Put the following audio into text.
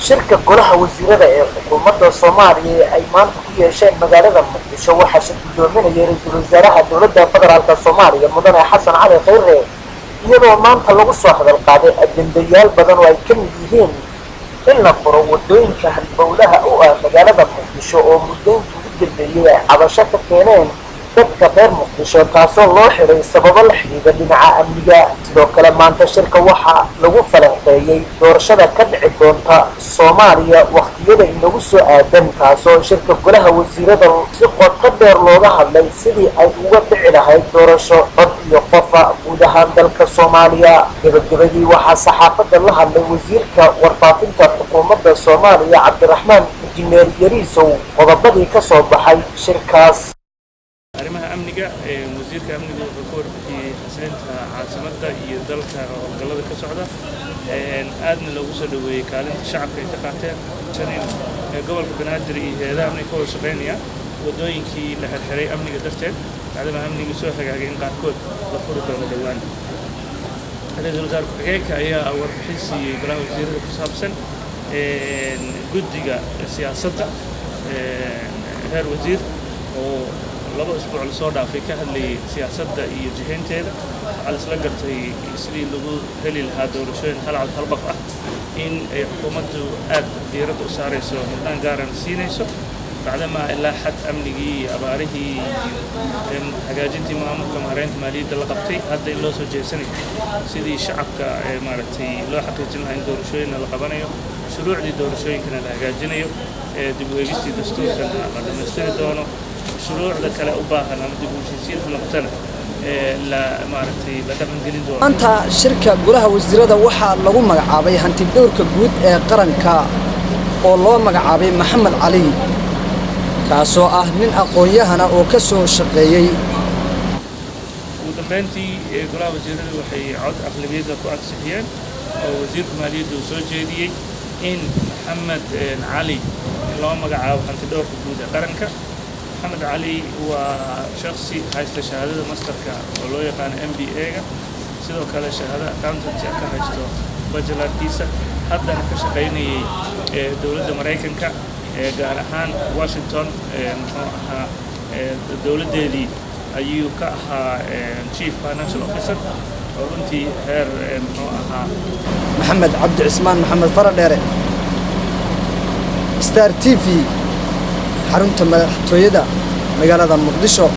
Shirka golaha wasiirada ee xukuumadda Soomaaliya ee ay maanta ku yeesheen magaalada Muqdisho waxaa shir guddoominaya ra-iisul wasaaraha dowladda federaalka Soomaaliya, Mudane Xasan Cali Khayre, iyadoo maanta lagu soo hadal qaaday ajendayaal badan oo ay ka mid yihiin in la furo wadooyinka halbowlaha u ah magaalada Muqdisho oo muddooyinkii ugu dambeeyey ay cabasho ka keeneen dadka reer Muqdisho, taasoo loo xiray sababo la xidhiidha dhinaca amniga. Sidoo kale maanta shirka waxaa lagu falanqeeyey doorashada ka dhici doonta Soomaaliya wakhtiyada inagu soo aadan, taasoo shirka golaha wasiirada si qoto dheer looga hadlay sidii ay uga dhici lahayd doorasho cod iyo qofa guud ahaan dalka Soomaaliya. Gebagabadii waxaa saxaafadda la hadlay wasiirka warfaafinta xukuumadda Soomaaliya, Cabdiraxmaan Injineer Yariisow, qodobadii ka soo baxay shirkaas. Arrimaha amniga, wasiirka amniga wuxuu ka warbixiyey xasilinta caasimadda iyo dalka, howlgallada ka socda, aadna loogu soo dhoweeyey kaalinta shacabka ay ka qaateen in gobolka Banaadir iyo hay-adaha amniga ka wada shaqaynaya waddooyinkii la xirxiray amniga darteed, maadaama amniga soo hagaagay, in qaarkood la furi doono dhowaan. Ra-iisul wasaare ku-xigeenka ayaa warbixin siiyey golaha wasiirada ku saabsan guddiga siyaasadda heer wasiir oo 2 usbuuc lasoo dhaafay ka hadlayay siyaasadda iyo jihaynteeda. Waxaa la isla gartay sidii lagu heli lahaa doorashooyin hal cod hal qof ah in ay xukuumaddu aad diiradda u saarayso, mudnaan gaarana siinayso, bacdamaa ilaa xad amnigii iyo abaarihii iyo hagaajintii maamulka maareynta maaliyadda la qabtay, hadda in loo soo jeesanayo sidii shacabka maaragtay loo xaqiijin lahaa in doorashooyinna la qabanayo, shuruucdii doorashooyinkana la hagaajinayo, dib u eegistii dastuurkana la dhammaystiri doono, shuruucda kale u baahan ama dib u heshiisiin ha noqotana la maaragtay la dhaqangelin doono. Maanta shirka golaha wasiirada waxaa lagu magacaabay hantidhowrka guud ee qaranka oo loo magacaabay Maxamed Cali, kaasoo ah nin aqoon-yahana oo ka soo shaqeeyey. Ugu dambeyntii, golaha wasiiradu waxay cod aqlabiyadda ku ansixiyeen oo wasiirka maaliyadda uu soo jeediyey in Maxamed Cali loo magacaabo hantidhowrka guud ee qaranka. Maxamed Cali waa shaksi haysta shahaadada masterka oo loo yaqaano MBA-ga, sidoo kale shahaado accountancy ka haysto bachelorkiisa, haddana ka shaqaynayay dowladda Maraykanka, gaar ahaan Washington. Muxuu ahaa, dowladdeedii ayuu ka ahaa chief financial officer oo runtii heer muxuu ahaa. Maxamed Cabdi Cismaan Maxamed Faradheere, Star TV, xarunta madaxtooyada magaalada Muqdisho.